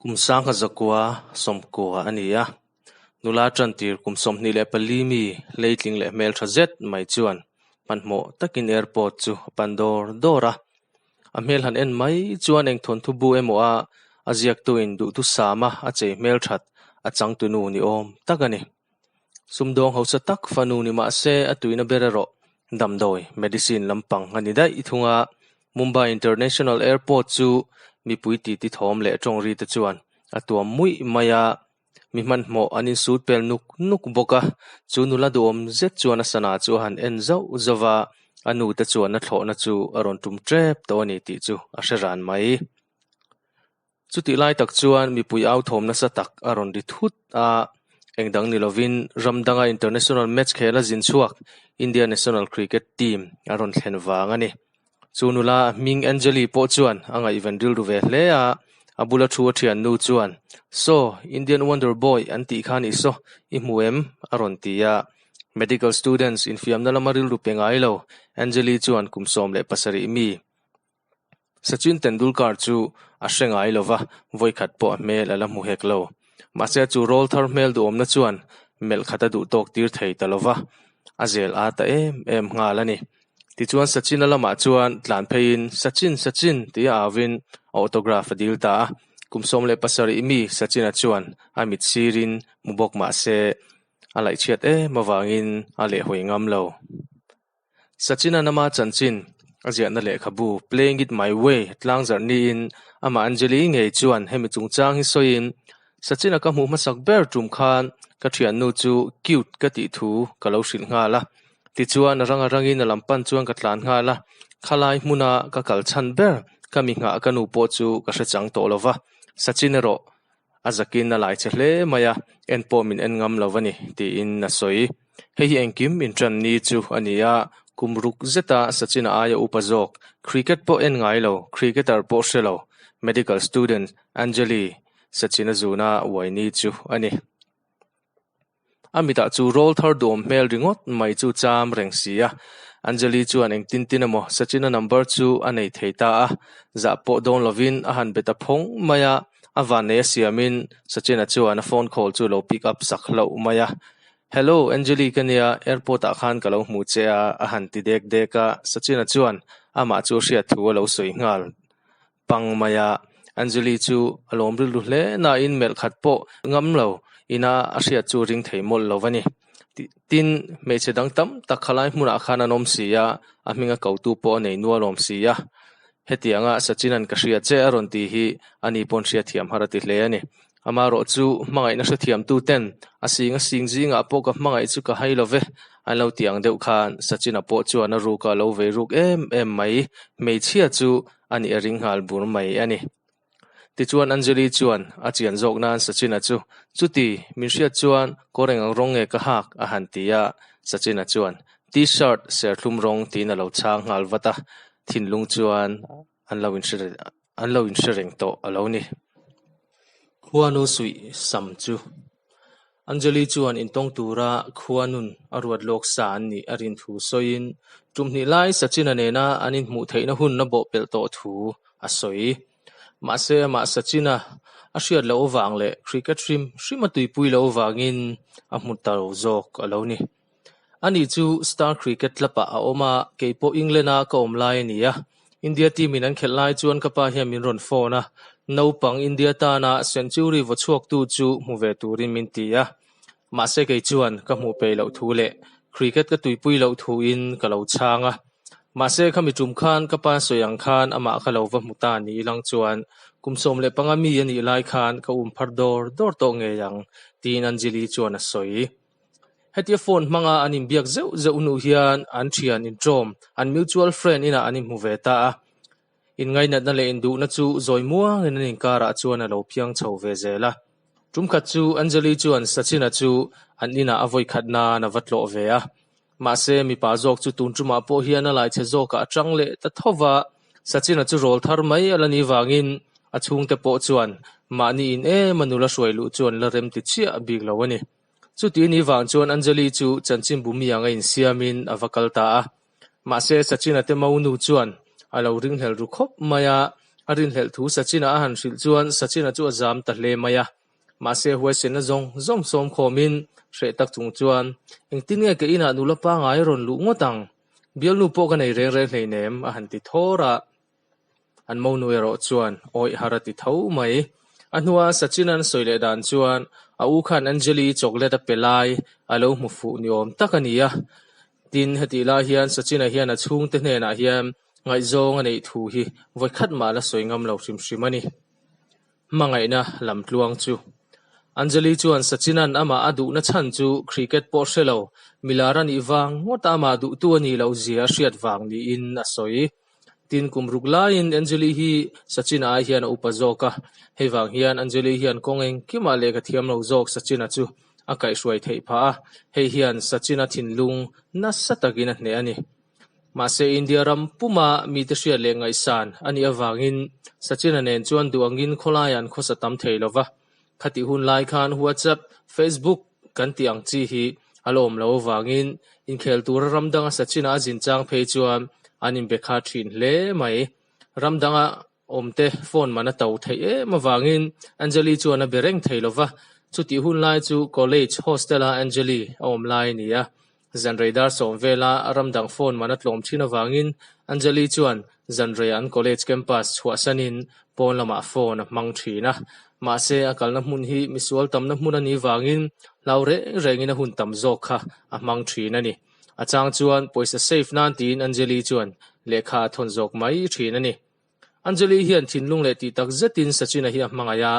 Kum sangha zakua sawmkua a ni a, nula tantir kum 24 mi hleitling leh hmeltha zet mai chuan hmanhmawh takin airport chu a pan dawr dawr a. A hmel han en mai chuan eng thawnthu bu emaw a a ziaktuin duhthusama a chei hmelthat a changtunu ni awm tak a ni. Sumdawng hausa tak fanu ni mah se a tuina ber erawh damdawi, medicine, lampang a ni daih thung a, Mumbai International Airport chu mipui titi thawm leh tawngri te chuan a tuam muih mai a, mi hmanhmawh an insut pel nuk nuk bawk a, chu nula duhawm zet chuan a sana chu a han en zauh zauh a, a nu te chuan a thlawhna chu a rawn tum tep tawh a ni tih chu a hre ran mai. Chutih lai tak chuan mipui au thawm nasa tak a rawn ri thut a, eng dang ni lovin ram danga international match khel a zin chhuak India national cricket team a rawn thlen vang a ni. Chu nula hming Anjali pawh chuan a ngaihven rilru ve hle a, a bula thu a thiannu chuan, Saw, Indian Wonder Boy an tih kha nih saw, i hmu em? a rawn ti a. Medical students infiamna lama rilru pe ngai lo Anjali chuan kum 17 mi Sachin Tendulkar chu a hre ngai lo va, vawikhat pawh a hmel a la hmu hek lo. Mahse chu rawl thar hmel duhawmna chuan melh khat a duh tawk tir thei ta lo va, a zel a ta em em nghal a ni. Tichuan Sachin-a lamah chuan tlan pheiin, Sachin, Sachin! tia auvin a autograph a dil ta a. Kum 17 mi Sachin-a chuan a mit sirin hmu bawk mah se a laihchhiat em avangin a lehhawi ngam lo. Sachin-a nama chanchin a ziahna lehkhabu Playing It My Way tlangzarh niin amah Anjali ngei chuan hemi chungchang hi sawiin, Sachin-a ka hmuh hmasak ber tum khan ka thiannu chu cute ka tih thu ka lo hrilh nghal a. Tichuan a rang a rangin a lam pan chuan ka tlan nghal a, khalai hmuna ka kal chhan ber ka mi nghah ka nu pawh chu ka hre chang tawh lo va, Sachin erawh A zakin a lai che hle mai a, en pawh min en ngam lo a ni, tiin a sawi. Hei hi engkim inṭan ni chu a ni a, kum ruk zeta Sachin-a aia upa zawk, cricket pawh en ngai lo, cricketer pawh hre lo, medical student Anjali Sachin-a zuna uai ni chu a ni. A mitah chu rawl thar duhawm hmel ringawt mai chu cham reng si a. Anjali chuan engtin tin emaw Sachin-a number chu a nei thei ta a, zah pawh dawn lovin a han be ta phawng mai a, a vannei a siamin Sachin-a chuan a phone call chu lo pick up sak hlauh mai a. Hello, Anjali ka nia, airport ah khan ka lo hmu che a, a han ti dek dek a, Sachin-a chuan amah chu a hriat thu a lo sawi nghal pang mai a, Anjali chu a lawm rilru hle nain melh khat pawh ngam lo ina a hriat chu ring thei mawlh lo a ni. Tin, hmeichhe dang tam tak khalai hmunah khan an awm si a, a hminga kotu pawh a nei nual awm si a. Hetianga Sachin-a'n ka hria che a rawn ti hi ani pawn hriatthiam har a ti hle a ni. Amaherawh chu hmangaihna hrethiamtu ten a sing a sing zingah pawh ka hmangaih chu ka hai lo ve, an lo ti ang deuh khan Sachin-a pawh chuan a ruka lo vei ruk em em mai, hmeichhia chu a nih a ring nghal bur mai a ni. Tichuan Anjali chuan a chian zawk nan Sachin-a chu, Chuti, min hriat chuan kawr eng ang rawng nge ka hak? a han ti a, Sachin-a chuan T-shirt serthlum rawng tiin a lo chhang nghal vat a, thinlung chuan an lo inhre An lo inhre reng tawh a lo ni. Khuanu suih sam chu. Anjali chuan intawng tura khuanun a ruat lawk sa an nih a rin thu sawiin tum hnih lai Sachin-a nena an inhmuh theihna hun a bawhpelh tawh thu a sawi. Mahse amah Sachin-a a hriat loh avang leh cricket hrim hrim a tuipui loh avangin a hmu ta lo zawk a lo ni. Ani chu Star Cricket Club-ah a awm a, kei pawh England-a ka awm lai a ni a. India team-in an khelh lai chuan ka pa hian min rawn phone a, naupang India tana century vaw chhuaktu chu hmu ve turin min ti a. Mahse kei chuan ka hmuh peih loh thu leh cricket ka tuipui loh thuin ka lo chhang a. Mahse khami tum khan ka pa sawi ang khan amah ka lo va hmu ta ni ilang chuan kum 15 mi a nih lai khan ka um phar dawr dawr tawh ngei ang, tiin Anjali chuan a sawi. Hetia phone hmanga an inbiak zeuh zeuh hnu hian an thian intawm, an mutual friend inah an inhmu ve ta a. Inngainatna leh induhna chu zawi muangin an inkarah chuan a lo phiang chho ve zel a. Tum khat chu Anjali chuan Sachin-a chu an inah a vawi khat nan a va tlawh ve a. Mahse, mipa zawk chu tun tumah pawh hian a laichhe zawkah a tang leh ta tho va, Sachin-a chu rawl thar mai a la ni vangin a chhungte pawh chuan mahni in em a nula hruai luh chu an la rem ti chiah bik lo a ni. Chuti ni vang chuan Anjali chu chanchinbu mi anga insiamin a va kal ta a. Mahse, Sachin-a te monu chuan a lo ringhlel ru khawp mai a, A rinhlelh thu Sachin-a a han hrilh chuan Sachin-a chu a zam ta hle mai a. Mahse huaisenna zawng zawng sawm khawmin hreh tak chung chuan, Engtin nge ka inah nula pangai a rawn luh ngawt ang? Bialnu pawh ka nei reng reng hleinem, a han ti thawr a. An monu erawh chuan awih har a ti tho mai. A hnua Sachin-a'n sawi leh dan chuan a u khan Anjali chocolate a pe lai a lo hmu fuh ni awm tak a ni a. Tin, hetih lai hian Sachin-a hian a chhungte hnenah hian ngaihzawng a neih thu hi vawikhat mah la sawi ngam lo hrim hrim a ni. Hmangaihna lamtluang chu. Anjali chuan Sachin-a'n amah a duhna chhan chu cricket pawh hre lo, milar a nih vang ngawta amah duhtu a nih loh zia a hriat vang niin a sawi. Tin, kum ruk laiin Anjali hi Sachin-a ai hian a upa zawk a, hei vang hian Anjali hian kawng engkimah lehkha thiam lo zawk Sachin-a chu a kaihhruai theih phah a, hei hian Sachin-a thinlung nasa takin a hneh a ni. Mahse, India ram puma mite hriat leh ngaihsan a nih avangin Sachin-a nen chuan duh angin khawlaiah an khawsa tam thei lo va. Khatih hun lai khan WhatsApp, Facebook kan tih ang chi hi a la awm lo avangin inkhel tura ram danga Sachin-a a zin chang phei chuan an inbe kha thin hle mai. Ram danga awmte phone man a to theih em avangin Anjali chuan a be reng thei lo va, chutih hun lai chu college hostel-a Anjali a awm lai a ni a. Zanrei dar sawm vela ram dang phone man a tlawm thin avangin Anjali chuan zanreiah an college campus chhuahsanin pawn lamah phone a hmang thin a. Mahse, a kalna hmun hi misual tamna hmun a nih vangin hlau reng rengin a hun tam zawk kha a hmang thin a ni. A chang chuan pawisa save nan tiin Anjali chuan lehkha a thawn zawk mai thin a ni. Anjali hian thinlung leh tih tak zetin Sachin-a hi a hmangaih a.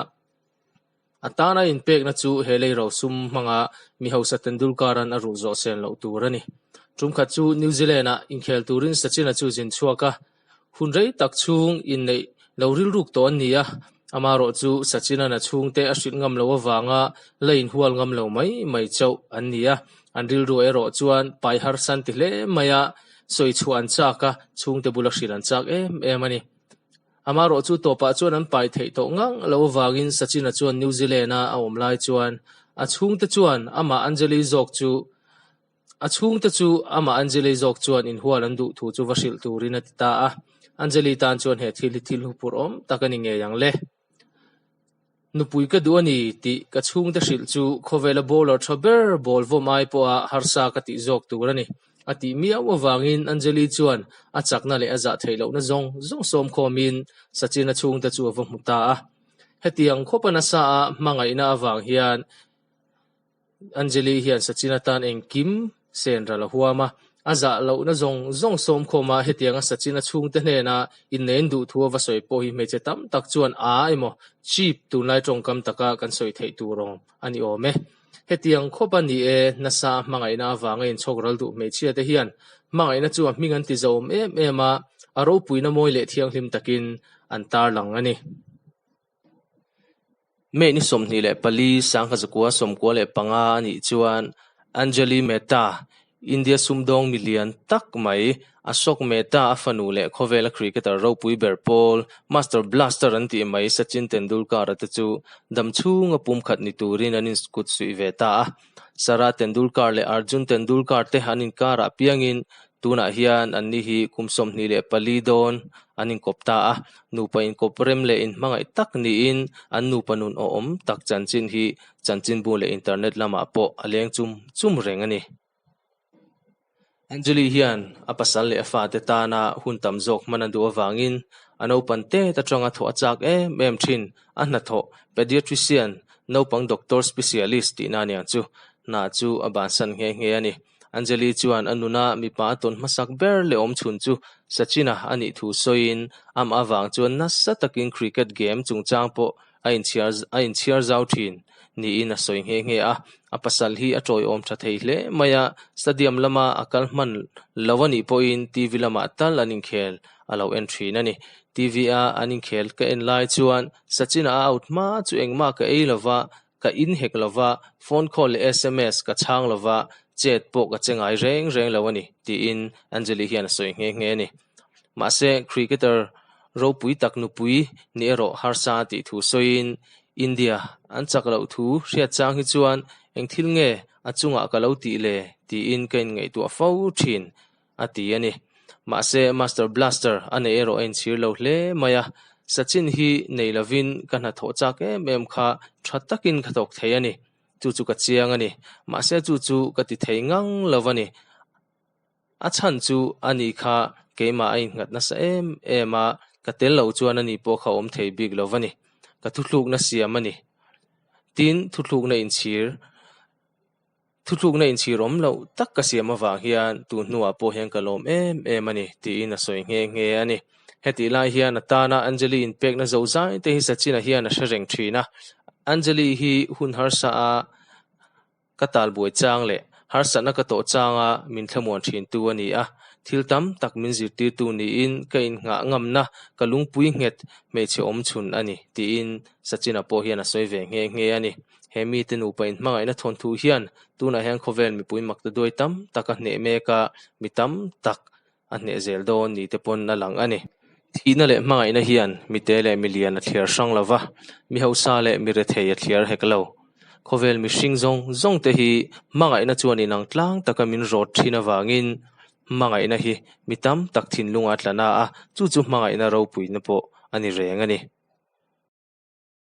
A tana inpekna chu he lei rosum hmanga mi hausa Tendulkar-a'n a ruh zawh sen loh tur a ni. Tumkhat chu New Zealand-ah inkhel turin Sachin-a chu zin chhuak a, hun rei tak chhung inneih lo rilruk tawh an ni a, amaherawh chu Sachin-a'n a chhungte a hrilh ngam loh avanga la inhual ngam lo mai mai chauh an ni a, an rilru erawh chuan pai harsa an ti hle mai a, sawi chhuah an chak a, chhungte bula hrilh an chak em em a ni. Amaherawh chu tawpah chuan an pai theih tawh ngang lo avangin Sachin-a chuan New Zealand-a a awm lai chuan a chhungte chuan amah Anjali zawk chu a chhungte chu amah Anjali zawk chuan inhual an duh thu chu va hrilh turin a ti ta a. Anjali tan chuan he thil hi thil huphurh awm tak a ni ngei ang le. Nupui ka duh a ni tih ka chhungte hrilh chu khawvela bowler tha ber ball vawm ai pawha harsa ka tih zawk tur a ni. A tih miau avangin Anjali chuan a chakna leh a zah theih lohna zawng zawng sawm khawmin Sachin-a chhungte chu a va hmu ta a. Hetiang khawpa nasa a hmangaihna avang hian Anjali hian Sachin atan engkim sen ral a huam a, a zah lohna zawng zawng sawm khawm a, hetianga Sachin a chhungte hnena innein duh thu a va sawi pawh hi hmeichhe tam tak chuan a emaw cheap tunlai tawngkam taka kan sawi theih tur awm a ni awm e. Hetiang khawp a ni e, nasa a hmangaihna avanga inchhawk ral duh hmeichhia te hian hmangaihna chu a hming an ti zauhawm em em a, a ropuina mawi leh thianghlim takin an tarlang a ni. May ni 24 1995 a nih chuan Anjali Mehta, India sumdawng milian tak mai, Ashok Mehta a fanu leh khawvela cricketer ropui ber pawl, Master Blaster an tih mai Sachin Tendulkar-a te chu dam chhunga pumkhat ni turin an inkut suih ve ta a. Sara Tendulkar leh Arjun Tendulkar te an inkarah piangin tunah hian anni hi kum 24 dawn an inkawp ta a, nupa inkawp rem leh inhmangaih tak niin an nupa nun awhawm tak chanchin hi chanchinbu leh internet lamah pawh a leng chum chum reng a ni. Anjali hian a pasal leh a fate tana hun tam zawk hman a duh avangin a naupan tet atanga thawh a chak em em thin. A hnathawh pediatrician, naupang doctor specialist tihna aniang chu hna chu a bansan nghe nghe a ni. Anjali chuan a nuna mipa a tawn hmasak ber leh awm chhun chu Sachin-a a nih thu sawiin amah avang chuan nasa takin cricket game chungchang pawh a inchhiar zau thin niin a sawi nghe nghe a. A pasal hi a tawiawm tha thei hle mai a, stadium lama a kal hman lo a nih pawhin TV lamah tal an inkhel a lo en thin a ni. TV a an inkhel ka en lai chuan Sachin-a a out hma chu engmah ka ei lo va, ka in hek lo va, phone call leh sms ka chhang lo va, chet pawh ka che ngai reng reng lo a ni, tiin Anjali hian a sawi nghe nghe a ni. Mahse, cricketer ropui tak nupui ni erawh harsa a tih thu sawiin India an chak loh thu hriat chang hi chuan eng thil nge a chungah ka lo tih le tiin ka inngaihtuah fo thin a ti a ni. Mahse, Master Blaster a neih erawh a inchhir lo hle mai a. Sachin hi nei lovin ka hnathawh chak em em kha tha takin ka thawk thei a ni. Chu chu ka chiang a ni. Mahse chu chu ka ti thei ngang lo a ni. A chhan chu a ni kha keimah a innghat nasa em em a, ka tel lo chuan a ni pawh kha awm thei bik lo a ni. Ka thuthlukna siam a ni. Tin, thuthlukna inchhir Thuthlukna inchhir awm loh tak ka siam avang hian tun hnuah pawh hian ka lawm em em a ni, tiin a sawi nghe nghe a ni. Hetih lai hian a tana Anjali inpekna zo zai te hi Sachin-a hian a hre reng thin a. Anjali hi hun harsa a ka talbuai chang leh harsatna ka tawh changa min thlamuan thintu a ni a. Thil tam tak min zirtirtu niin ka innghah ngamna ka lungpui nghet hmeichhe awm chhun a ni, tiin Sachin-a pawh hian a sawi ve nghe nghe a ni. He mite nupa inhmangaihna thawnthu hian tunah hian khawvel mipui makta duai tam tak a hneh mek a, mi tam tak a hneh zel dawn ni te pawn a lang a ni. Thihna leh hmangaihna hian mite leh milian a thliar hrang lo va, mi hausa leh mi rethei a thliar hek lo. Khawvel mihring zawng zawng te hi hmangaihna chuan inang tlang taka min rawt thin avangin hmangaihna hi mi tam tak thinlunga a tla na a, chu chu hmangaihna ropuina pawh a ni reng a ni.